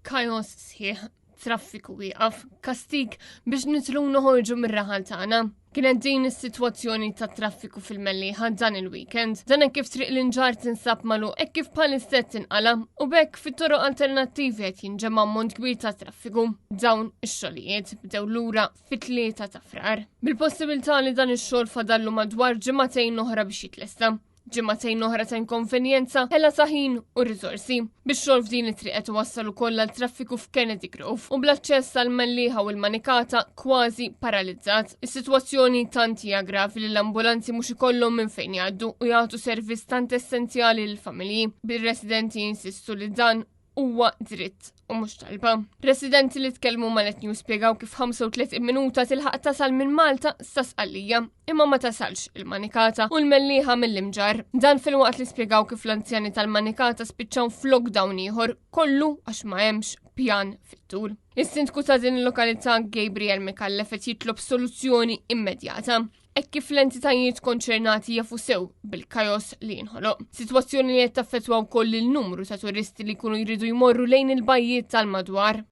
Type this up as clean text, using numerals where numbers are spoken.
Kajos sħiħ, traffiku wieqaf, kastig biex nitlu noħorġu mir-raħal tagħna. Kienet din is-sitwazzjoni ta' traffiku fil-Mellieħa dan il-weekend. Dan hekk kif triq l-inġar tinsab magħluq hekk kif bħalissa tinqala u bekk fit-toroq alternattivi qed jinġema' ammont kbir ta' traffiku. Dawn ix-xogħlijiet bdew lura fit-3 ta' Frar. Bil-possibilità li dan ix-xogħol fadallu madwar ġimagħtejn oħra biex jitlesta. Ġimagħtejn oħra ta' inkonvenjenza, ħela ta' ħin u riżorsi. Biex xogħol f'din it-triq qed iwassal ukoll għal traffiku f'Kennedy Grove u bl-aċċess għal Mellieħa u l-Manikata kważi paralizzat. Is-sitwazzjoni tant hija gravi li l-ambulanzi mhux ikollhom minn fejn jgħaddu u jagħtu servizz tant essenzjali lill-familji. Bir-residenti jinsistu li dan huwa dritt u mhux talba. Residenti li tkellmu ma' Net News spjegaw kif 35 minuta tilħaq tasal minn Malta sa Sqallija, imma ma tasalx il-Manikata u l-Mellieħa mill-Imġarr. Dan filwaqt li spjegaw kif l-anzjani tal-Manikata spiċċaw f'lockdown ieħor kollu għax ma hemmx pjan fit-tul. Is-sindku ta' din il-lokalità Gabriel Micallef qed jitlob soluzzjoni immedjata hekk kif l-entitajiet konċernati jafu sew bil-kajos li jinħoloq. Sitwazzjoni li qed taffettwa wkoll il-numru ta' turisti li jkunu jridu jmorru lejn il-bajjiet tal-madwar.